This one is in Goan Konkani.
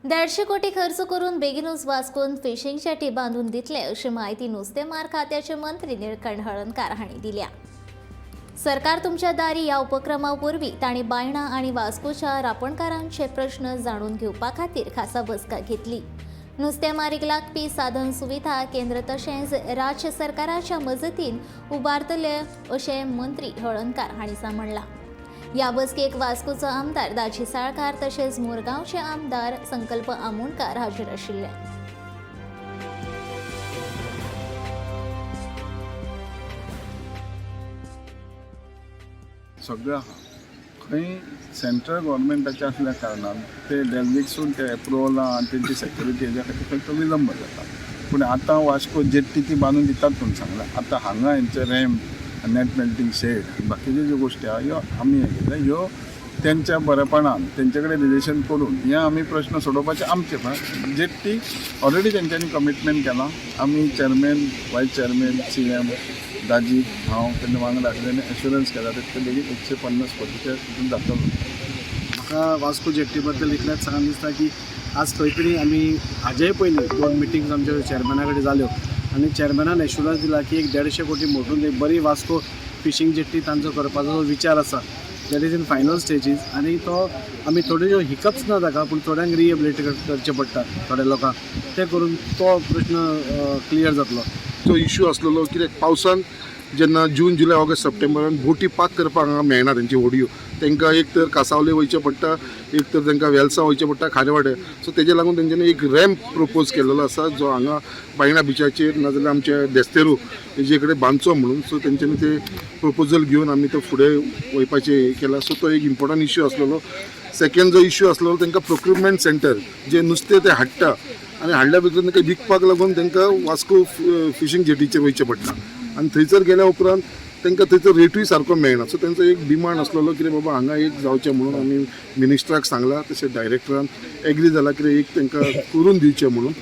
150 कोटी खर्च करून बेगीनूच वास्कोन फिशिंग जेटी बांदून दितले, अशी म्हायती नुस्तेमार खात्याचे मंत्री निळकंठ हळर्णकार हांणी दिल्या. सरकार तुमच्या दारी ह्या उपक्रमा वरवीं तांणी बायणा आनी वास्कोच्या रापणकारांचे प्रश्न जाणून घेवपा खातीर खासा बसका घेतली. नुस्तेमारीक लागपी साधन सुविधा केंद्र तशेंच राज्य सरकाराच्या मजतीन उबारतले, अशें मंत्री हळर्णकार हांणी म्हणलां. ह्या बसकेक वास्कोचो आमदार दाजी साळकार तशेंच मुरगांवचे आमदार संकल्प आमोणकार हाजीर आशिल्ले. सगळें आहा. खंय सेंट्रल गव्हर्मेंटाचें आसल्या कारणान ते डेल्विकसून ते एप्रुवलां आनी तेंची सेक्युरिटी हेज्या खातीर खंय तो विलंब जाता. पूण आतां वास्को जेट्टी ती बांदून दितात म्हूण सांगलां. आतां हांगा हेंचे रॅम्प, नॅट मेल्टींग शेड, बाकीच्यो ज्यो गोश्टी आहा, ह्यो आमी हें केल्या. ह्यो तेंच्या बरेपणान तेंचे कडेन रिलेशन करून हे आमी प्रश्न सोडोवपाचे आमचे. पण जेट्टी ऑलरेडी तेंच्यांनी कमिटमेंट केलां. आमी चॅरमॅन, वायस चॅरमॅन, सीएम, दाजी, हांव तेंच्या वांगडा आसले. एश्युरन्स केला ते बेगीन 150 कोटीच्या हितून जातलो. म्हाका वास्को जेट्टी बद्दल इतलेंच सांगन दिसता की आज खंय तरी आमी हाजेय पयलीं दोन मिटिंग्स आमच्या चेअरमॅना कडेन जाल्यो आनी चेअरमॅनान एश्युरन्स दिला की एक 150 कोटी मोडून एक बरी वास्को फिशींग जेट्टी तांचो करपाचो जो विचार आसा, that is in final stages. आनी तो आमी थोड्यो ज्यो हिकप्स ना ताका, पूण थोड्यांक रिहेबिलिटेट करचें पडटा, थोड्या लोकांक तें करून तो प्रश्न क्लियर जातलो. तो इशू आसलेलो कित्याक पावसान जेन्ना जून, जुलय, ऑगस्ट, सप्टेंबरान बोटी पार्क करपाक हांगा मेळना. तेंची होडयो तांकां एक तर कासावले वयचें पडटा, एक तर तांकां वेलसा वयचें पडटा, खारेवाडे. सो तेजे लागून तेंच्यांनी एक रॅम्प प्रपोज केलेलो आसा, जो हांगा बायणा बिचाचेर नाजाल्यार आमचे देस्तेरू हेजे कडेन बांदचो म्हणून. सो तेंच्यांनी ते प्रपोजल घेवन आमी तो फुडें वयपाचें हें केलां. सो तो एक इम्पोर्टंट इश्यू आसलेलो. सेकंड जो इश्यू आसलेलो, तांकां प्रोक्युरमेंट सेंटर जे नुस्तें ते हाडटा आनी हाडल्या भितर तांकां विकपाक लागून तांकां वास्को फिशींग जेटीचेर वयचें पडटा आनी थंयसर गेल्या उपरांत तांकां थंयसर रेटूय सारको मेळना. सो तेंचो एक डिमांड आसलेलो कितें बाबा हांगा एक जावचें म्हणून. आमी मिनिस्टराक सांगलां, तशें डायरेक्टरान एग्री जाला कितें एक तांकां करून दिवचें म्हणून.